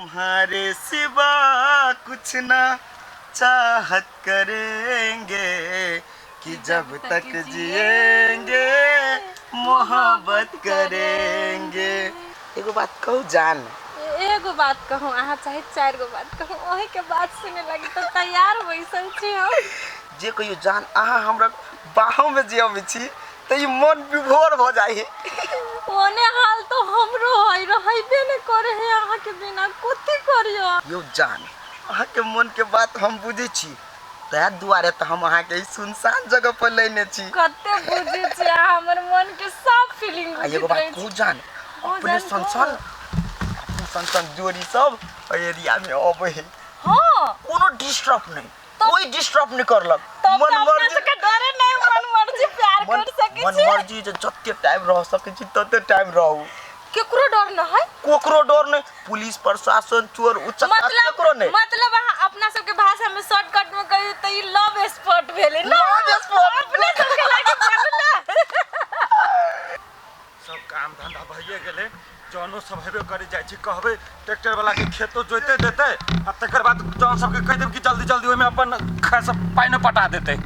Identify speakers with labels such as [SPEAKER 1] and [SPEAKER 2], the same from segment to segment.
[SPEAKER 1] तुम्हारे सिवा कुछ ना चाहत करेंगे कि जब तक जिएंगे मोहब्बत करेंगे। एगो बात कहू जान?
[SPEAKER 2] एगो बात कहूँ अहाँ चाहे चारि गो बात कहूँ, ओही के बात सुने लगी तो तैयार बैसल छी हम।
[SPEAKER 1] जे कहियो जान, अहाँ हमरा बाहों में जे अबै छी तऽ ई मन विभोर भऽ जाइ है।
[SPEAKER 2] ओने हाल तो हमरो है, रहबे ने करे है अहाँ के बिना, कथी करियो।
[SPEAKER 1] यौ जान, अहाँके मन के बात हम बुझै छी, तै दुआरे तऽ हम अहाँके ई सुनसान जगह पर लेने छी।
[SPEAKER 2] कते बुझै छी अहाँ हमर मन के सब फीलिंग।
[SPEAKER 1] आ एगो बात कहू जान? अपने
[SPEAKER 2] जान,
[SPEAKER 1] सन
[SPEAKER 2] कहू।
[SPEAKER 1] सन अपने सन सन जोड़ी सब एहि एरिया में अबै है। कोनो डिस्टर्ब नहीं, कोई डिस्टर्ब नहीं करलक।
[SPEAKER 2] तब
[SPEAKER 1] मन
[SPEAKER 2] तऽ अपना
[SPEAKER 1] मर्जी
[SPEAKER 2] सबके डरे नहीं, मन मर्जी प्यार
[SPEAKER 1] मन
[SPEAKER 2] कर सकै
[SPEAKER 1] मन
[SPEAKER 2] छी।
[SPEAKER 1] मर्जी जे जते टाइम रह सकै छी तते टाइम रहू।
[SPEAKER 2] केकरो डर न है।
[SPEAKER 1] केकरो डर नहीं, पुलिस प्रशासन चोर उचक्का
[SPEAKER 2] मतलब
[SPEAKER 1] केकरो नहीं।
[SPEAKER 2] मतलब अहाँ अपना सबके भाषा में शॉर्टकट में कहियो तऽ ई लव स्पॉट भेलै ना।
[SPEAKER 1] Love spot.
[SPEAKER 2] अपने सबके लागी बनला।
[SPEAKER 3] सब काम धंधा भइए गेलै, जनो सब हेबे करे जाइ छै। कहबै ट्रैक्टर वाला के खेतो जोते देतै आ तकर बाद जन सबके कहि देब कि जल्दी जल्दी ओहिमे अपन सब पानिओ पटा देतै।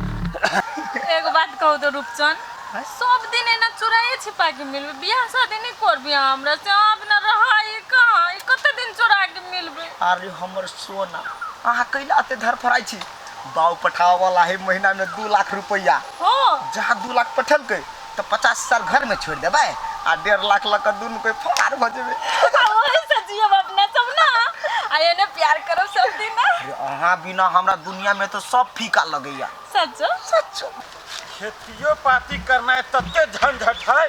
[SPEAKER 2] एगो बात कहू तो रूपचंद, सब दिन एना चोराए छिपा के मिलबे, बियाह शादी नहीं करबी अहाँ हमरा से? अहाँ अपना रहाई कहाँ, ई कते दिन चोरा के मिलबे?
[SPEAKER 1] अरे हमर सोना, अहाँ कैला एते धरफड़ाइ छी? बाउ पठाबऽ वाला है महीना में 2 लाख रुपैआ। जहाँ 2 लाख पठेलकै तऽ 50,000 घर में छोड़ि देबै आ 1.5 लाख लऽ कऽ दुनू कोइ फरार भऽ जेबै।
[SPEAKER 2] आ ओही से जियब अपना सब ना, आ एने प्यार करब सब दिन ना।
[SPEAKER 1] अरे अहाँ बिना हमरा दुनिया में तऽ सब फीका लगैया।
[SPEAKER 2] सचो?
[SPEAKER 1] सचो।
[SPEAKER 3] खेतियो पाती करनाइ तते झंझट है,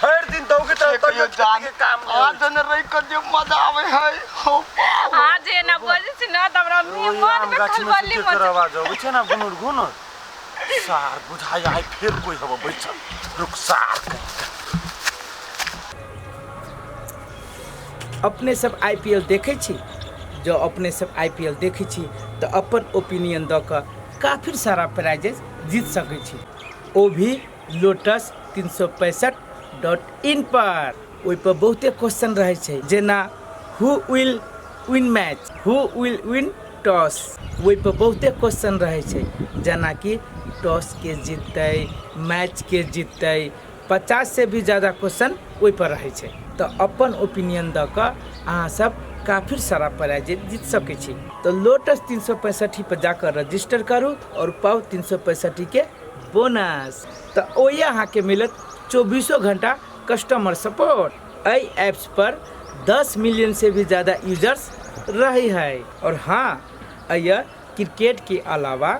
[SPEAKER 3] भरि दिन दौगैत रहू तैयो
[SPEAKER 1] कहियो जान
[SPEAKER 3] खेती के काम नहि
[SPEAKER 1] अहाँ
[SPEAKER 3] होइ छै।
[SPEAKER 1] जने रहि कऽ जे मजा आबै है हो बाप।
[SPEAKER 2] अहाँ जे एना बजै छी ना तऽ हमरा
[SPEAKER 3] ओहि
[SPEAKER 2] मन
[SPEAKER 3] आम
[SPEAKER 2] में
[SPEAKER 3] गाछ में से
[SPEAKER 2] खलबली
[SPEAKER 3] केकर
[SPEAKER 2] मच
[SPEAKER 3] आवाज अबै छै ना गुनुर गुनुर? सार बुझाइ आइ फेर कोइ हब बैठल। रुक सार कहीं।
[SPEAKER 4] अपने सब आईपीएल देखै छी? जँ अपने सब आईपीएल देखै छी तऽ अपन ओपिनियन दऽ कऽ काफी सारा प्राइजेस जीत सकै छी, ओ भी लोटस 365.in पर। ओहिपर बहुते क्वेश्चन रहै छै, जेना who will win match, who will win toss. ओहिपर बहुते क्वेश्चन रहै छै, जेनाकि टॉस के जीततै, मैच के जीततै। 50 से भी ज़्यादा क्वेश्चन ओहिपर रहै छै। तऽ अपन ओपिनियन दऽ कऽ अहाँसभ काफी सारा प्राइज जीत सकै छी। तऽ लोटस 365 पर जाकऽ रजिस्टर करू आओर पाउ 365के बोनस। तऽ ओहि अहाँके मिलत चौबीसों घंटा कस्टमर सपोर्ट। एहि ऐप्स पर 10 मिलियन से भी ज़्यादा यूजर्स रहे है। और हाँ, एहि क्रिकेट के अलावा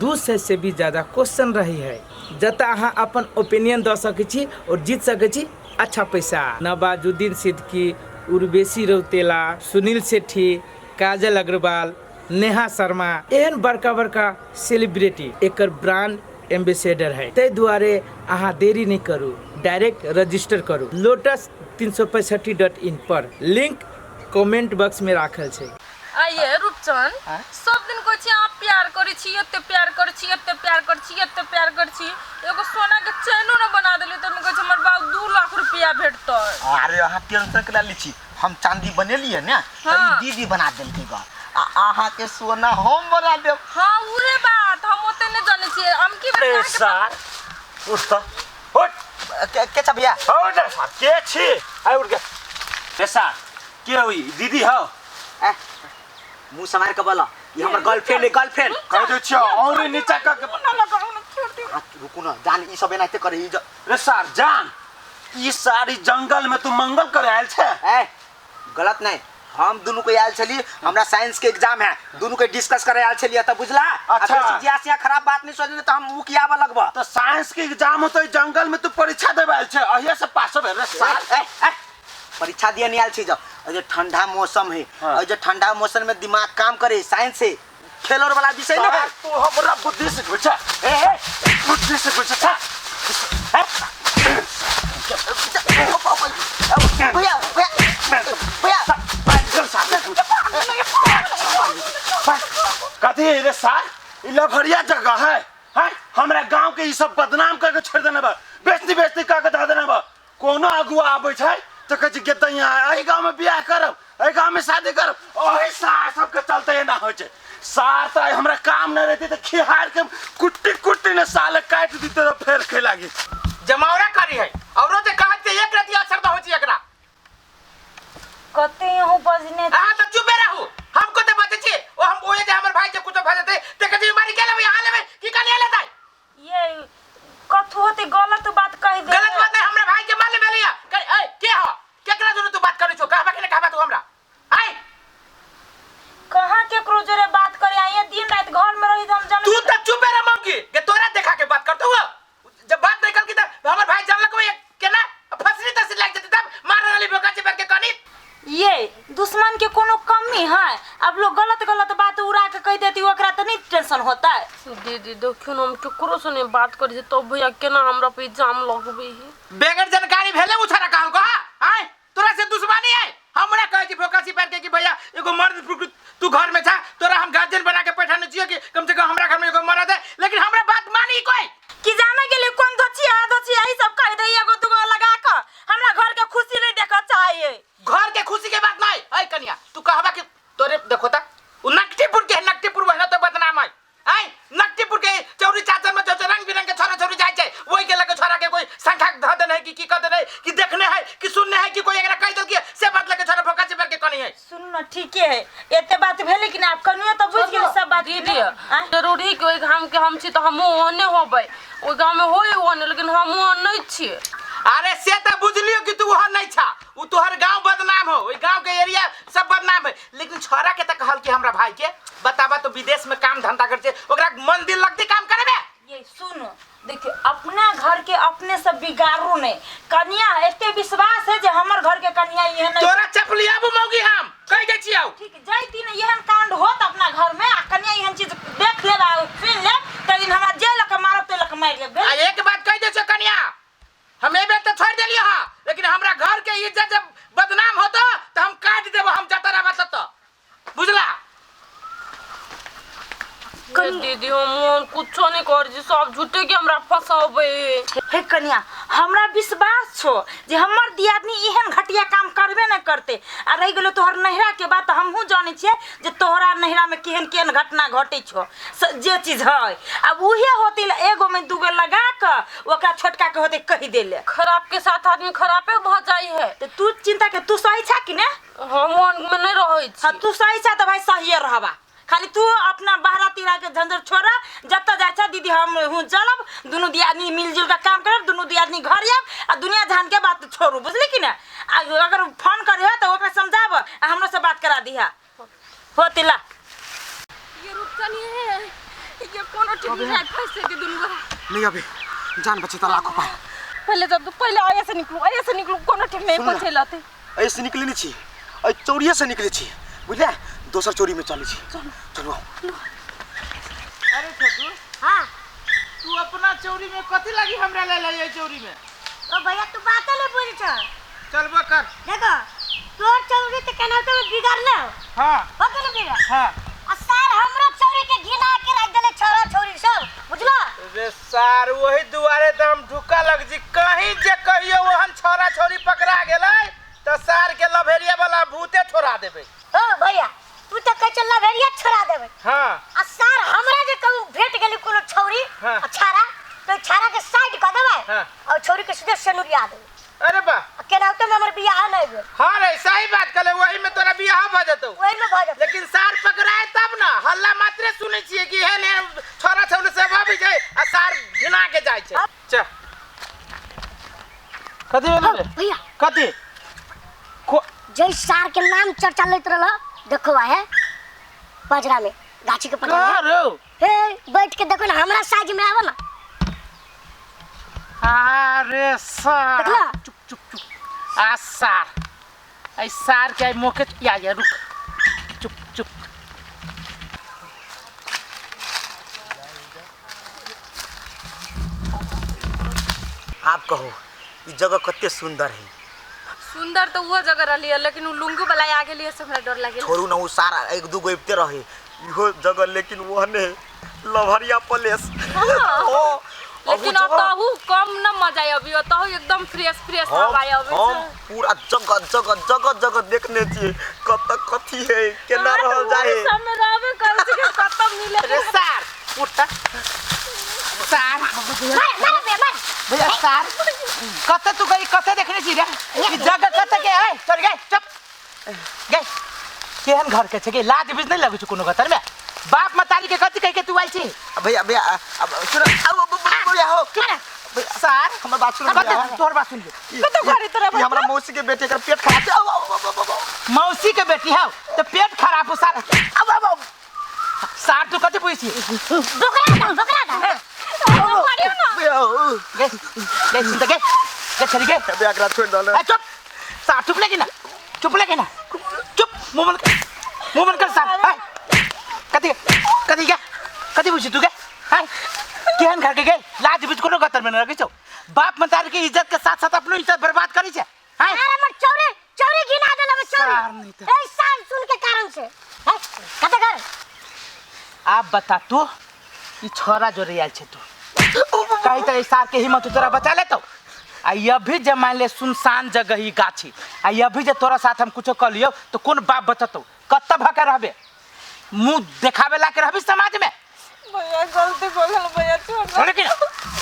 [SPEAKER 4] 200 से भी ज़्यादा क्वेश्चन रही है, जतऽ अहाँ अपन ओपिनियन दऽ सकै छी और जीत सकै छी अच्छा पैसा। नवाजुद्दीन सिद्दीकी, उर्वशी रौतेला, सुनील शेट्टी, काजल अग्रवाल, नेहा शर्मा एहन बड़का बड़का सेलिब्रिटी एकर ब्रांड एम्बेसडर है। ताहि दुआरे अहाँ देरी नहि करू, डायरेक्ट रजिस्टर करू लोटस 365.in पर। लिंक कमेंट बॉक्स में राखल छै।
[SPEAKER 2] आइए रूपचंद, सब दिन कहै छी अहाँ प्यार करै छी, एते प्यार करै छी, एते प्यार करै छी, एते प्यार करै छी, एगो सोना के चैनो न बना देली। तऽ कहै छी हमर बाबू 2 लाख रुपया भेटतै।
[SPEAKER 1] अरे अहाँ टेंशन केला लै छी? हम चांदी बनेलियै ने तऽ ई दीदी बना देलकै ग, आ अहाँके सोना हम बना देब।
[SPEAKER 2] हाँ, उहे बात हम ओते नहि जानै छियै। हम की
[SPEAKER 3] अरे
[SPEAKER 2] बेर अहाँके
[SPEAKER 3] सार, उठ तऽ, उठ।
[SPEAKER 1] के छ भैया?
[SPEAKER 3] उठ रे सार, के छी? आइ उठ के रे सार, के हो ई? दीदी हौ?
[SPEAKER 1] ए, मुँह सम्हारि के बोला, ई हमर गर्लफ्रेंड है, गर्लफ्रेंड।
[SPEAKER 3] कह दै छियौ औरे नीचा कऽ के।
[SPEAKER 2] न लगाउ न, छोड़ दियौ।
[SPEAKER 1] हाँ, रुकू न जान, ई सब एनाहिते करे ई
[SPEAKER 3] रे सार जान, ई सारी जंगल में तू मंगल करे आयल छै?
[SPEAKER 1] ए, गलत नहीं, हम दुनू के आयल छली, हमरा साइंस के एग्जाम है, दुनू के डिस्कस करे आयल छली। तऽ बुझला?
[SPEAKER 3] अच्छा।
[SPEAKER 1] आ बेसी जिया खराब बात नहीं सोचने तऽ हम मुखियाबऽ लगबऽ।
[SPEAKER 3] तऽ साइंस के एग्जाम होतै, जंगल में तू परीक्षा देबे आयल छै, अहिया से पास भेल रे सार?
[SPEAKER 1] ए, ए, परीक्षा दिए नहीं आयल छी। जब जो ठंडा मौसम है और जो ठंडा मौसम में दिमाग काम करे, साइंस है, खेल और वाला विषय नहीं है।
[SPEAKER 3] सार, तू हमरा बुद्धि सिखबै छै? ए ए, बुद्धि सिखबै छै छा?
[SPEAKER 1] भैया, भैया, भैया।
[SPEAKER 3] चल सार, कथी रे सार, ई लभरिया जगह है? हैं, हमरा गांव के ई सब बदनाम करके छोड़ देने बा, बेइज्जती बेइज्जती कऽ के धऽ देने बा। कोनो अगुआ आबै छै तऽ कहै छै गेतै यहाँ एहि गाँव में बियाह करब। एहि गाँव में शादी कर। ओही सार सबके चलते एना होइ छै। सार तऽ आइ हमरा काम नहि रहते तऽ खिहार के कुट्टी कुट्टी ने साले काटि दिते तऽ फेर खे लागी।
[SPEAKER 4] जमावड़ा करी है औरो जे कहत जे एक रति असर होइ छै एकरा।
[SPEAKER 5] कते अहूँ बजने।
[SPEAKER 4] अहाँ तऽ चुपे रहू, हम कते बजै छी? ओ हम ओहे जे हमर भाई के कुछो भऽ जेतै ते जिम्मेवारी के लेबै? अहाँ लेबै कि कनिया लेतै?
[SPEAKER 5] ये कथु होते गलत बात कहि दे।
[SPEAKER 4] गलत बात नहीं, हमरा भाई के माल भेलैया। ए के हो, केकरा जोरे तू बात करै छो? कहबा कि नहीं कहबा तू हमरा? आय
[SPEAKER 5] कहाँ केकरो जोरे बात करे? ये दिन रात घर में रही हम जान।
[SPEAKER 4] तू त चुपे रह मौगी, के तोरा देखा के बात करतो हो। जब बात नहीं कल की त हमर भाई जानलक होय केना फसरी तसरी लाग जेतै तब मार रहली बोका चिपर के कनी।
[SPEAKER 5] ये दुश्मन के कोनो कमी है? अब लोग गलत गलत बात उड़ा के कह देती, ओकरा तो नहीं टेंशन होता है।
[SPEAKER 2] दीदी देखियो न, हम केकरो से नहीं बात करै छी तब भैया केना हमरा पे इल्जाम लगबै है?
[SPEAKER 4] बेगर जानकारी भेले उ छड़ा कहल को आय तोरा से दुश्मनी है। हमरा कहै छी फोका सिपाही के कि भैया एगो मर्द तू घर में छा, तोरा हम गार्जियन बना के बैठाने छियो कि कम से कम हमरा घर में एगो मर्द है, लेकिन हमरा बात मानी कोई
[SPEAKER 5] कि जाने के लिए कौन धोची आ धोची यही सब कह दे। एगो दुगो लगा के हमरा घर के खुशी नहीं देखा चाहिए।
[SPEAKER 4] घर के खुशी के बात नहीं ऐ कनिया, तू कहबा कि तोरे देखो ता उ नकटीपुर के, नकटीपुर वहना तो बदनाम है। ऐ नकटीपुर के चौरी चाचर में जो रंग बिरंग के छोरा छोरी जाय छै, ओई के लगे छोरा के कोई संख्या ध देने है कि की कह देने है कि देखने है कि सुनने है कि कोई एकरा कह देल कि से बात लगे छोरा भोका चिपर के कनी है।
[SPEAKER 5] सुन न ठीके है, एते बात भेले कि ना आप कनियो तो बुझ गेल सब बात।
[SPEAKER 2] दीदी जरूरी कि ओइ गाम के हम छी त हमहूँ ओहने होबै, ओइ गाम में होय ओहने, लेकिन हमहूँ ओहन नहीं छियै।
[SPEAKER 4] अरे से त बुझलियो कि तू वहां नहीं छा, उ तोहर गांव बदनाम हो, ओइ गांव के एरिया सब बदनाम है, लेकिन छोरा के त कहल कि हमरा भाई के बताबा तो विदेश में काम धंधा कर छे, ओकरा मन दिल लगती काम करे में।
[SPEAKER 5] ये सुनो देखियो, अपना घर के अपने सब बिगाड़ू नहीं। कन्या एते विश्वास है जे हमर घर के कन्या ये नहीं।
[SPEAKER 4] तोरा चपली आबू मौगी हम कह दे छियौ।
[SPEAKER 5] ठीक जाई दिन एहन कांड होत अपना घर में आ कन्या एहन चीज देख लेब आ सुन लेब त दिन हमरा जे लक मारब ते लक मारि लेब।
[SPEAKER 4] आ एक बात कह दे छियौ कन्या, हम ए बेर त छोड़ देलियो हां, लेकिन हमरा घर के इज्जत जब बदनाम होतो त हम काट देबो, हम जत रहब तत, बुझला?
[SPEAKER 2] दीदी हम कुछो नहीं कर छी, सब झूठे के हमरा फसाबै।
[SPEAKER 5] हे कन्या हमरा विश्वास छो जे हमर दियादनी एहन घटिया काम करबे न करते। आ रहि गेलो तोहर नैहरा के बात, हमहूँ जानै छियै जे तोहरा नैहरा में केहन केहन घटना घटै छो, जे चीज है। अब उहे होते एगो में दूगो लगा के ओकरा छोटका के होते कहि देले।
[SPEAKER 2] खराब के साथ आदमी खराबे भ जाइ है।
[SPEAKER 5] त तू चिंता के तू सही छा कि ने?
[SPEAKER 2] हम ओहन में नहीं रहै छी।
[SPEAKER 5] हां तू सही छा त भाई सहिए रहबा, खाली तू अपना बहरा तीरा के झंझट छोड़ा, जत जाय छा दीदी हम हूँ चलब, दुनू दियादनी मिलजुल के काम करब, दुनू दियादनी घर आयब आ दुनिया जहान के बात छोड़ू, बुझली कि ना? अगर फोन करिह त ओकरा समझाब आ हमरो से बात करा दिहा। होती ला
[SPEAKER 2] ये रूपचन है, ये कोनो ठीक नहीं फंसे के दुनू बरा।
[SPEAKER 1] नहीं अभी जान बचे त लाखो पाए।
[SPEAKER 2] पहले जब तू पहले आया से निकलू, आया से निकलू, कोनो ठीक नहीं पहुंचे लाते।
[SPEAKER 1] ऐसे निकले नहीं छी, ऐ चोरिया से निकले छी, बुझलिया? दोसर चोरी में चले छी। चलो।
[SPEAKER 4] अरे छोटू,
[SPEAKER 6] हां
[SPEAKER 4] तू अपना चोरी में कथि लागी हमरा ले ले चोरी में?
[SPEAKER 6] ओ भैया तू बात नहीं बुझै छ।
[SPEAKER 4] चलबो कर।
[SPEAKER 6] देखो तोर चोरी त केना तो बिगाड़ ले।
[SPEAKER 4] हां
[SPEAKER 6] हो गेल बिगाड़।
[SPEAKER 4] हां
[SPEAKER 6] आ सार हमरा चोरी के घिना के राख देले छोरा छोरी सब, बुझला?
[SPEAKER 4] रे सार वही दुआरे त हम ढुका लग जी, कहीं जे कहियो ओहन छोरा छोरी पकड़ा गेलै त सार के लभेरिया वाला भूते छोड़ा देबै।
[SPEAKER 6] ओ भैया तू त कह चल लभेरिया छोड़ा देबै।
[SPEAKER 4] हां
[SPEAKER 6] आ सार हमरा जे कहू भेट गेली कोनो छौरी
[SPEAKER 4] हाँ।
[SPEAKER 6] आ छाड़ा तो छाड़ा के साइड क देबै।
[SPEAKER 4] हाँ।
[SPEAKER 6] और छौरी के सीधे सेनुरिया देबै।
[SPEAKER 4] अरे बा
[SPEAKER 6] केना तो हमर बियाह नहीं भेल।
[SPEAKER 4] हां रे सही बात कहले, वही में तोरा बियाह भ जेतौ,
[SPEAKER 6] वही में भ जेतौ।
[SPEAKER 4] लेकिन सार पकड़ाए तब ना, हल्ला मात्रे सुनै छियै कि हे ने छोरा छौरी सब आबै छै आ सार घिना के जाइ छै। चल कथि भेलै रे?
[SPEAKER 6] भैया
[SPEAKER 4] कथि?
[SPEAKER 6] जय सार के नाम चर्चा लेत रहल, देखो है पजरा में गाछी के पजरा
[SPEAKER 4] में
[SPEAKER 6] हे बैठ के देखो ना, हमरा साइज में आवे ना।
[SPEAKER 4] अरे सार चुप चुप चुप, आ सार ऐ सार के मौके या या रुक, चुप चुप।
[SPEAKER 1] आप कहो ई जगह कते सुंदर है।
[SPEAKER 2] सुंदर तो वो जगह रहली है, लेकिन उ लुंगू वाला आ गेली से हमरा डर लागल।
[SPEAKER 1] छोड़ू ना, उ सारा एक दू गो इबते रहे इहो जगह, लेकिन वो ने लभरिया प्लेस। ओ
[SPEAKER 2] लेकिन अतहु कम न मजा अभी अतहु एकदम फ्रेश फ्रेश हवा आबै
[SPEAKER 1] हम
[SPEAKER 2] छै।
[SPEAKER 1] पूरा जगह जगह जगह जगह देखने छियै कत कथी है केना रहल जाय है।
[SPEAKER 2] सब में रहबे करै छै कि कत मिले।
[SPEAKER 4] अरे सार उठा सार।
[SPEAKER 6] मार मार बे मार।
[SPEAKER 4] भैया सार कत तू गई कत देखने छी रे ई जगह कत के है चल गए चुप गए केहन घर के छै के लाज बीज नहीं लगै छै कोनो गतर में बाप मतारी के कथी कह के तू आइल छी।
[SPEAKER 1] भैया भैया अब सुन अब भैया हो
[SPEAKER 4] सार
[SPEAKER 1] हमर बात सुन भैया।
[SPEAKER 4] तोहर बात सुन ले।
[SPEAKER 2] कत घरे तोरा
[SPEAKER 1] ई हमरा मौसी के बेटे के पेट खराब छै। अब
[SPEAKER 4] मौसी के बेटी हौ तो पेट खराब हो सार।
[SPEAKER 1] अब
[SPEAKER 4] सार तू कथी पूछी
[SPEAKER 6] बोकरा दा बोकरा दा।
[SPEAKER 1] भैया हो
[SPEAKER 4] गए गए सुन त गए गए चली गए।
[SPEAKER 1] भैया एकरा छोड़ दल।
[SPEAKER 4] ए चुप सार चुप लेकिन ना चुप लेकिन ना चुप मुंह बंद कर सार। ए कथी कथी के कथी पूछी तू के हाय केहन घर के गए लाज बीच कोनो गतर में न रखै छौ बाप मतारी के इज्जत के साथ साथ अपनो इज्जत बर्बाद करै छै। हाय
[SPEAKER 6] अरे हमर चौरी चौरी गिना देल हमर चौरी।
[SPEAKER 4] सार नहीं त।
[SPEAKER 6] ए सार सुन के कारण से है कत घर।
[SPEAKER 4] आप बता तू ई छोरा जोरे आयल छै तू कही त ई सार के हिम्मत तोरा बचा लेतौ आ ये भी जे मान ले सुनसान जगह ही गाछी आ ये भी जे तोरा साथ हम कुछो कर लियौ तो कोन बाप बचतौ कत भके रहबे मुंह देखावे ला के रहबी समाज में।
[SPEAKER 2] भैया गलती हो गेल भैया छोड़ दे।
[SPEAKER 4] बोले कि ना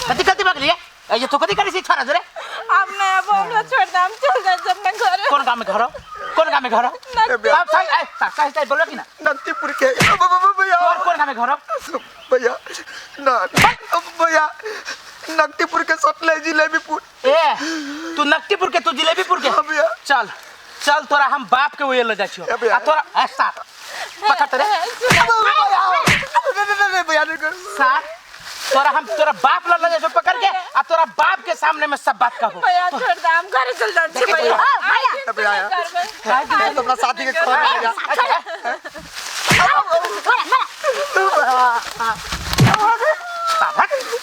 [SPEAKER 4] कथी गलती भऽ गेलियै ये तो कथी करै छी छोरा जोरे।
[SPEAKER 2] अब नहीं अब हमरा छोड़ दे हम चल जाए अपने घर।
[SPEAKER 4] कोन गांव में घर हो कोन गांव में घर हो अब सही ए सही सही बोलो कि ना
[SPEAKER 1] नंदीपुर के भैया।
[SPEAKER 4] तोर कोन गांव में घर हो
[SPEAKER 1] भैया ना भैया नकटीपुर के सटले जिलेबीपुर।
[SPEAKER 4] ए तू नकटीपुर के तू जिलेबीपुर के।
[SPEAKER 1] हाँ भैया।
[SPEAKER 4] चल चल तोरा हम बाप के ओए ल जाइ छियो
[SPEAKER 1] ए भैया।
[SPEAKER 4] आ तोरा ए सार पकड़ रे
[SPEAKER 1] भैया भैया नहीं कर
[SPEAKER 4] सार तोरा हम तोरा बाप ल ल जाइ छियो पकड़ के आ तोरा बाप के सामने में सब बात कहबो।
[SPEAKER 2] भैया छोड़ दे हम घर चल जाए छी भैया।
[SPEAKER 1] भैया
[SPEAKER 2] भैया
[SPEAKER 1] तो अपना साथी के खोल भैया।
[SPEAKER 6] छोड़ मार।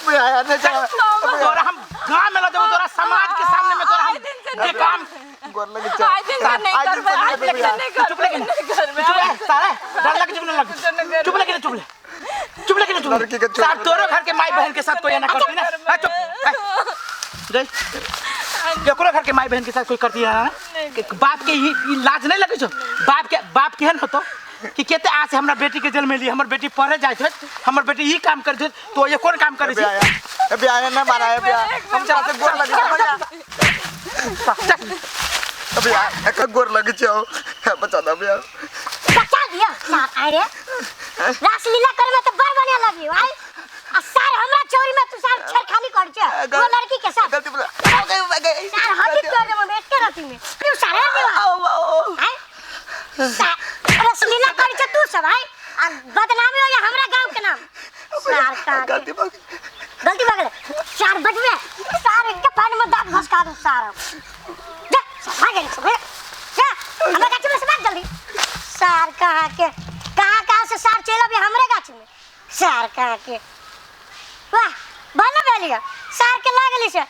[SPEAKER 1] भैया नहीं जा
[SPEAKER 4] तोरा हम गांव में ल जेबो तोरा समाज के सामने में तोरा हम के काम
[SPEAKER 1] गोर लगे चल।
[SPEAKER 2] आज दिन से नहीं करबे आज दिन से नहीं
[SPEAKER 4] चुप लेकिन
[SPEAKER 2] करबे नहीं करबे।
[SPEAKER 4] चुप ले सारे डर लगे चुप लगे चुप लेकिन चुप ले चुप लेकिन चुप
[SPEAKER 1] लड़की के
[SPEAKER 4] ले सार तोरो घर के माई बहन के साथ कोई ना करती ना। ए चुप ए केकरो घर के माई बहन के साथ कोई करती है ना बाप के ई लाज नहीं लगे छौ बाप के बाप केहन होतो कि केते आज हमरा बेटी के जन्म ली हमर बेटी पढ़े जाय छै हमर बेटी ई काम करे छै तो ये कोन काम करे छै।
[SPEAKER 1] भैया भैया ना मारा है भैया हम चाहते गोर लगे भैया। भैया एक गोर लगे छौ बचा दे भैया।
[SPEAKER 6] बचा दिया सार आए रे रासलीला करबे त बड़ बढ़िया लगी भाई आ सार हमरा चोरी में तू सार छेड़खानी कर छे वो लड़की के साथ
[SPEAKER 1] गलती बोला
[SPEAKER 6] सार हटी कर देबो एके राती में तू सार देवा आए सार रासलीला कर छे तू सब आए आ बदनामी हो या हमरा गांव के नाम सार का
[SPEAKER 1] गलती बोल
[SPEAKER 6] गलती भगले चार बजबे सार के पानी में दांत घसका दू सार जा भाग जा जा हमरा गाछ में से भाग जल्दी सार कहाँ के कहाँ कहाँ से सार चल अभी हमरे गाछ में सार कहाँ के वाह भला भेलिया सार के लागली से